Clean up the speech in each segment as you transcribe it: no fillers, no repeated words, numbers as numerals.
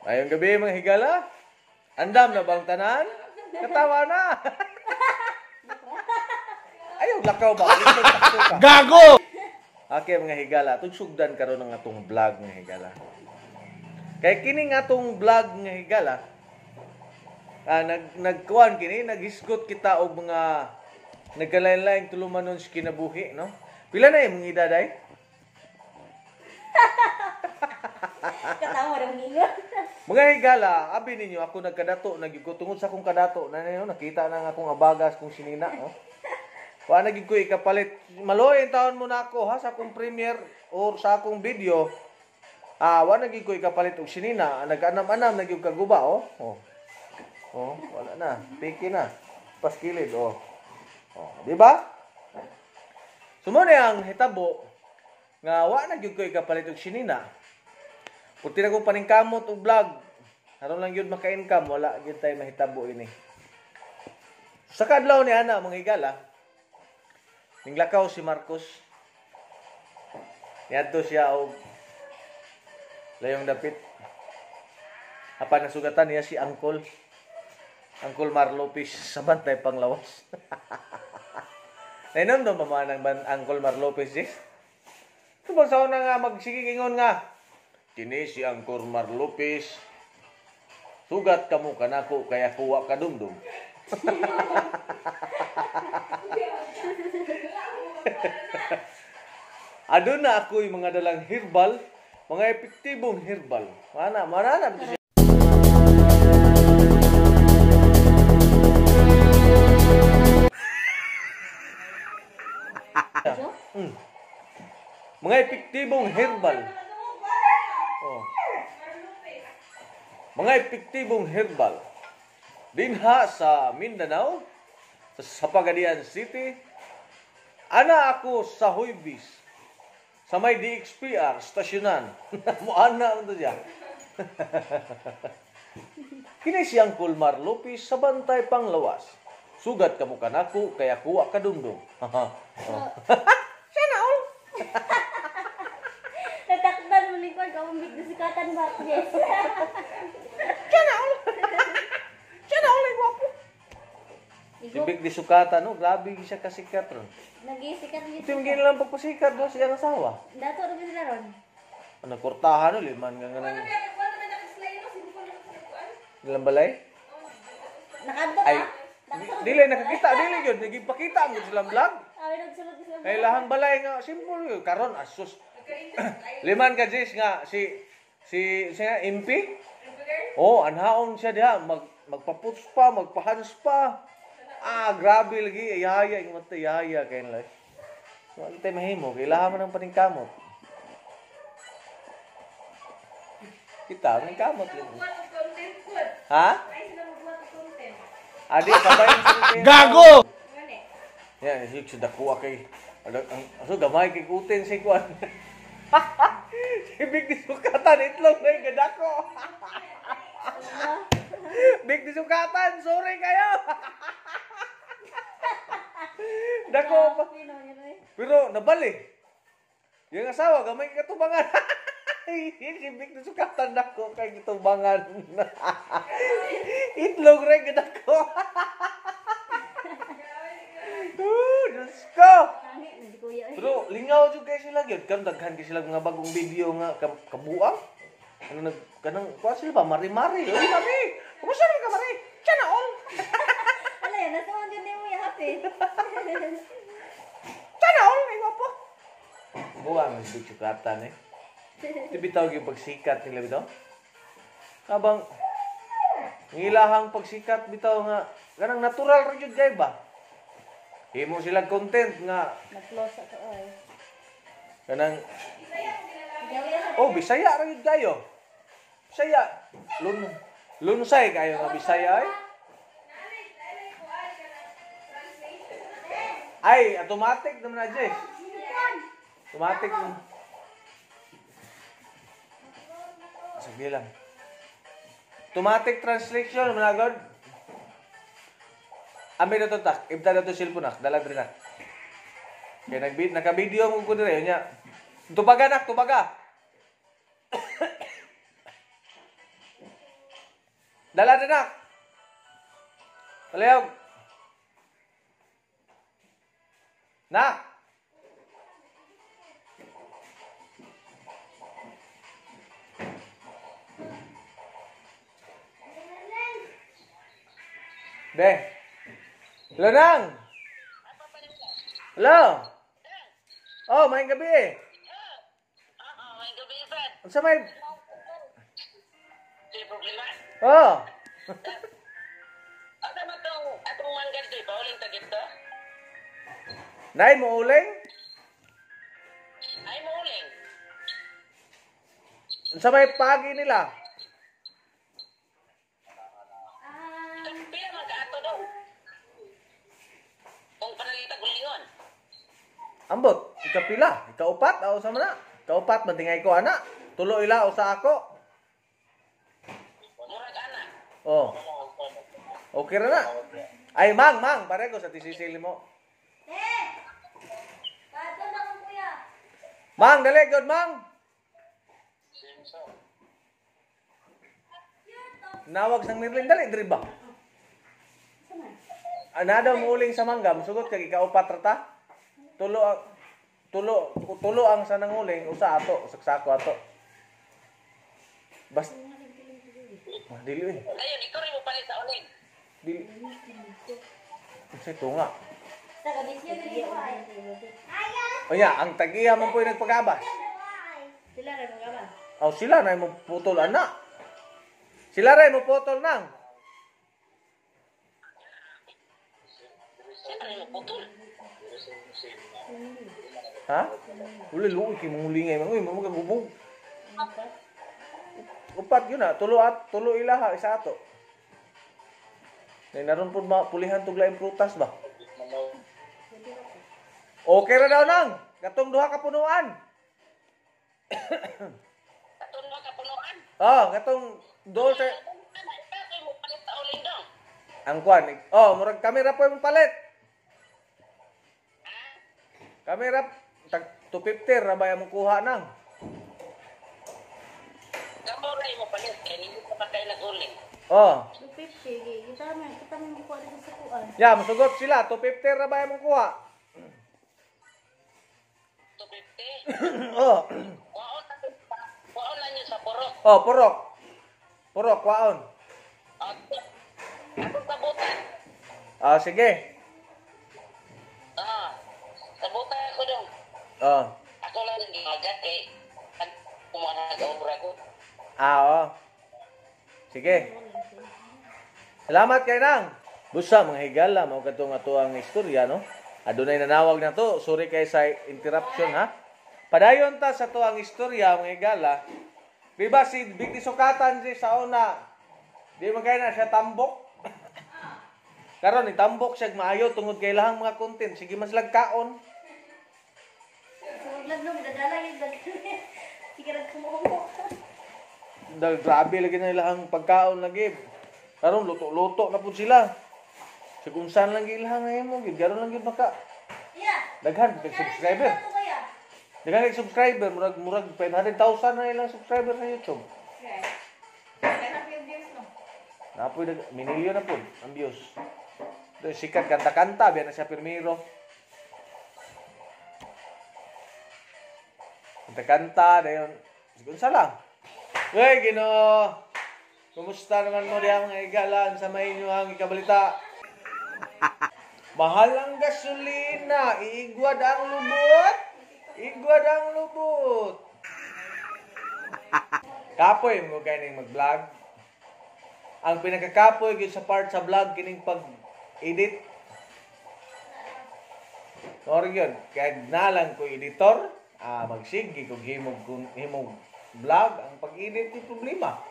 Mayong gabi, mga higala. Andam na bang tanan? Katawa na. Ayaw, lakaw ba? Gago! Okay, mga higala, atong sugdan karon ang atong vlog, mga higala. Kay kini nga atong vlog, mga higala, nagkuan kini, naghisgot kita og mga nagkalain-laing tulumanon sa kinabuhi, no? Pila na imong edad ay? Katawa ra ninyo. Mga higala, abi ninyo ako nagkadato, nagyud ko tungod sa akong kadato, na ninyo nakita na nga akong abagas kung sinina, no? Wa na gyud ko ikapalit. Maluoy taon mo na ako ha sa akong premiere or sa akong video. Wa na gyud ko ikapalit og sinina, nag-anam-anam na gyud kaguba, oh. Oh. Oh, wala na. Piki na. Paskilid, oh. Oh, di ba? So mo na ang hitabo nga wa na gyud ko ikapalit og sinina. Purti na kong paningkamot og vlog. Aron lang gyud maka-income, wala gyud tay mahitabo ini. Sa kadlaw ni ana, mga higala, ninglakaw si Marcos. Niadto siya og layong dapit. Apan nasugatan niya si Uncle. Uncle Mar Lopez sa bantay panglawas. Nainom daw pa man ang Uncle Mar Lopez, eh? Tubang sa una nga magsigigingon nga. Kini si Uncle Mar Lopez. Sugat kamo kanako kaya kuwa kadumdum. Aduna ako'y mga dalang herbal, mga epektibong herbal. Mana, mana na siya. Mga epektibong herbal. Oh. Mga epektibong herbal. Dinha sa Mindanao, sa Pagadian City, ana ako sa Huybis, sa may DXPR, stasyonan. Muana to siya. Kini si Uncle Mar Lopez sa bantay panglawas. Sugat kamo kanako kaya kuwa kadumdum. Oh. Sana all. Natakdan mo ni Kwan, kaumbig na sikatan ba? Yes. Sana all. Sana all ay gwapo. Si Big di sukatan, no? Grabe siya kasikat ron. Nagisikat niya. Ito yung ginilang pagpasikat doon siya asawa. Dato rin sila ron. Ano, kurtahan, no? Liman nga nga nang... Ilang balay? Nakadto Ay, ka? dili nakakita, dili yun. Nagipakita ang silang vlog. Ay, nagsulod sila. Ay, lahang balay nga, simple yun. Karon, asus. Liman ka, Jess, nga, si MP? Oh, anhaon siya diha. Magpaputs pa, magpahans pa. Ah, grabe lagi. Yaya, yung mata, yaya kayo nila. Wala tayo mahimo. Kailangan mo ng paningkamot. Kita, paningkamot. Ha? Adi, kabayan sa Gago! Yan, si dakuha kay... So, gamay kay kutin si Kwan. Si Big di sukatan, itlog na yung gadako. Big di sukatan, sorry kayo. Dako pa. Pero nabali. Yung asawa gamay kay katubangan. Si Big di sukatan dako kay katubangan. Itlog ra gadako. Diyos ko. Pero lingaw jud kay sila gyud. Karon daghan kay sila mga bagong video nga kabuang. Ano nag kanang kuha sila ba mari-mari. Oy mari. Kumusta naman ka mari? Sana all. Ala yan, nasa man din mo happy. Sana all ay gwapo. Buang ang big sukatan eh. Ito bitaw yung pagsikat nila bitaw. Habang ngilahang pagsikat bitaw nga kanang natural ra jud kay ba. Himo sila content nga nag-close ako oy. Kanang oh, Bisaya ra jud kayo. Bisaya. Lunsay kayo nga Bisaya ay. Ay, automatic naman na, Jess. Automatic. Sige lang. Automatic translation naman na, God. Amin na to, tak. Ibta na to cellphone, nak. Dalag rin, nak. Kaya naka-video mo ko dire niya. Tubaga, nak. Tubaga. Dala na nak. Palihog. Nak. Be. Hello, Nang. Hello. Oh, maayong gabi eh. Oo, may gabi, Fred. Unsa may Di problema. Oh. Asa man tong atong mangga di ba uling tagit to? Nay mo uling? Ay mo uling. Unsa may pagi nila? Pila man ka ato daw. Kung panalita gulingon. Ambot, ikapila, ikaupat, aw sa mana. Ikaupat man tingay ko ana. Tulo ila usa ako. Murag ana. Oh. Okay ra na. Ay mang, mang, pare ko sa tisisili mo. Eh! Kadto na ko kuya. Mang, dali good mang. Nawag sang Merlin dali diri ba? Ana daw muuling sa mangga, musugot kag ikaupat ra ta. Tulo ang sa nanguling, usa ato, saksako ato. Bas dili eh. Ayun, ikaw rin mo palit sa uling. Dili. Unsay tunga? Taga bisyo dili ko ay. O ya, ang tagiya man po'y nagpagabas. Sila ra mga ba? Aw sila na mo putol ana. Sila ra mo putol nang. Sila rin mo putol. Ha? Uli luoy kay mangulingay man uy, mo gubog. Upat yun na, tulo at tulo ilaha isa ato. Nay naron pud mapulihan tug laing prutas ba. Okay ra daw nang. Katong duha ka punuan. Katong duha ka punuan. Oh, katong dol sa Ana, ikaw mo palit sa uling daw. ang kwan. Oh, murag kamera po imong palit. Kamera tag 250 ra ba imong kuha nang? Kamo ra imo palit kay nindot pa kay nag-uling. Oh. 250 kita man kuha dito sa kuan. Ya, musugot sila 250 ra ba imong kuha? 250. Oh. Kuwaon na niyo sa purok. Oh, purok. Purok kwaon. Akong sabutan. Ah, sige. Ah. Sabutan ako dong. Oh. Ako lang gimagat kay kumuha na obra ko. Ah, oh. Sige. Salamat kay nang. Busa mga higala mao kadtong ato ang istorya no. Adunay nanawag na to. Sorry kay sa interruption ha. Padayon ta sa to ang istorya mga higala. Di ba si Big Sukatan si sa una? Di man kay na siya tambok. Karon ni tambok siya maayo tungod kay ilahang mga content. Sige mas lagkaon. Sige ra kumuha. Dahil grabe lagi na ilahang pagkaon lagi. Karon luto-luto na pud sila. Sa kung saan lang ilahang nahimo gid karon lang gid maka. Yeah. Daghan kay subscriber. Daghan kay subscriber murag 500,000 na ilang subscriber sa YouTube. Okay. Daghan views no. Napoy dag minilyon na pud ang views. Doy sikat kanta-kanta biya na siya pirmiro. Kanta-kanta dayon. Unsa lang. Wey Ginoo. Kumusta naman mo diha mga igalan sa may inyo ang ikabalita? Mahal ang gasolina, iigwad ang lubot. Igwad ang lubot. Kapoy mo kay ning mag-vlog. Ang pinakakapoy gyud sa part sa vlog kining pag-edit. Nor yun, kaya nalang ko editor, magsige kog himog vlog, ang pag-edit yung problema.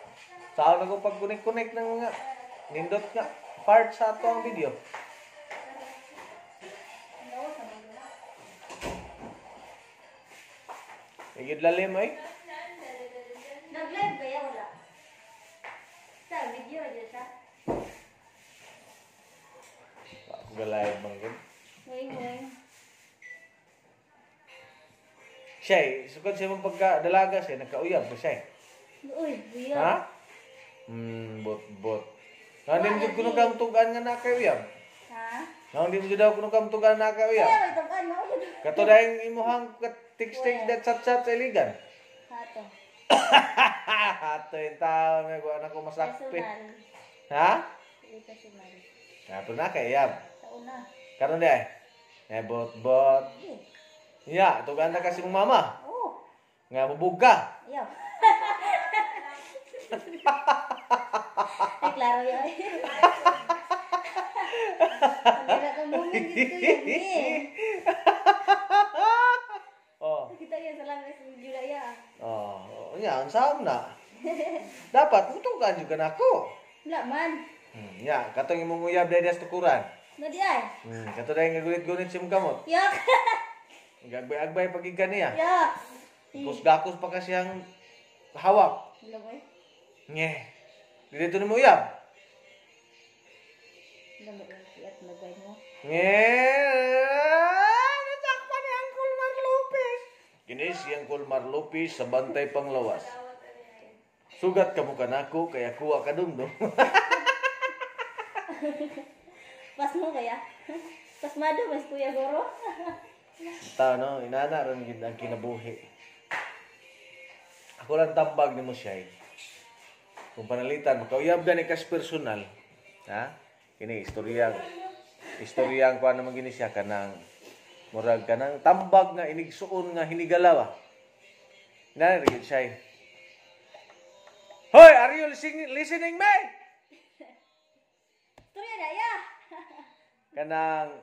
Saan ako pag-connect-connect ng mga nindot nga part sa ato ang video. Higit lalim eh. Nag-live ba yan? Wala. Sa video dyan siya. Ako ga live bang gud. Ngay. Siya eh, sukad siya mong pagka-dalaga siya, nagkauyab pa siya eh. Uy, uyab. Ha? Bot. Nga di mo jud kuno kang tugan nga na kay uyab. Ha? Nga di mo jud daw kuno kang tugan na kay uyab. Kaya may tugan mo. Kato dahil imuhang text-text that chat-chat sa iligan. Hato. Ato yung tao, may guwan ako masakpi. Personal. Ha? Dili personal. Nga po na kay uyab. Sa una. Karon di ay. Eh, bot-bot. Eh. Ya, tugan na kasi mong mama. Oh. Nga mubog ka. Ayaw. Ay, klaro yun. Ang ganda ka muna dito yun eh. Oh. Kita yan sa langis ng Julaya. Oh, nya ang saan na. Dapat mutugan juga nako. Wala man. Nya, katong imong uyab dahil sa tukuran. Na di ay. Kato dahil nga gulit-gulit si mong kamot. Yak! Agbay-agbay pagig niya. Yak! Kusgakos pa kasi ang hawak. Wala ba eh? Nye. Dito ni mo uyab. Wala ba eh? At nagay mo. Nye. Natakpan ni Uncle Mar Lopez. Kini si Uncle Mar Lopez sa bantay panglawas. Sugat ka mo kanako kaya kuha ka dumdum. Pas mo kaya? Pasmado mas Kuya Goro? Ta no, inana ron gid ang kinabuhi. Ako lang tambag nimo siya. Eh. Kung panalitan makauyab gani kas personal, ha? Kini istorya. Istorya ang kuan naman gini siya kanang murag kanang tambag nga inigsuon nga hinigala ba. Inana ra gid siya. Eh. Hoy, are you listening me? Istorya na ya! Kanang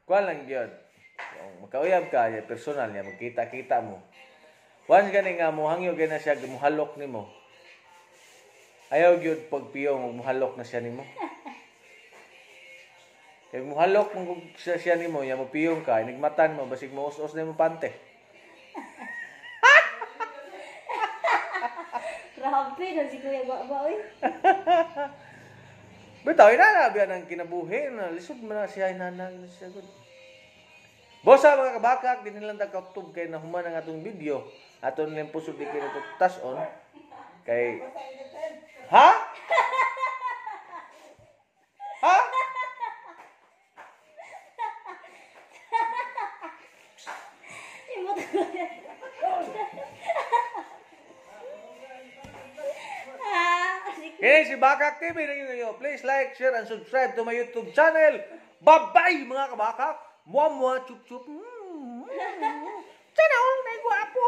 kuan lang gyud. Kung makauyab ka, ya, personal niya, magkita-kita mo. Once gani nga muhangyo gani na siya muhalok nimo. Ayaw gyud pagpiyong ug muhalok na siya nimo. Kay muhalok mong siya nimo, ya mopiyong ka, inigmatan mo basig mo us-us na imong pante. Grabe na si Kuya Baba oy. Bitaw inana biya nang kinabuhi na lisod man na siya inana na siya gud. Bosa mga kabakak, din nilang tagkautog kay nahuman ang atong video. Aton nilang pusod di kay tas-on. Kay ha? Ha? Imot ko. Ah, si Kini si Bakak TV ninyo ngayon. Please like, share, and subscribe to my YouTube channel. Bye-bye mga kabakak! Mua mua chup chup. Channel, na gwapo.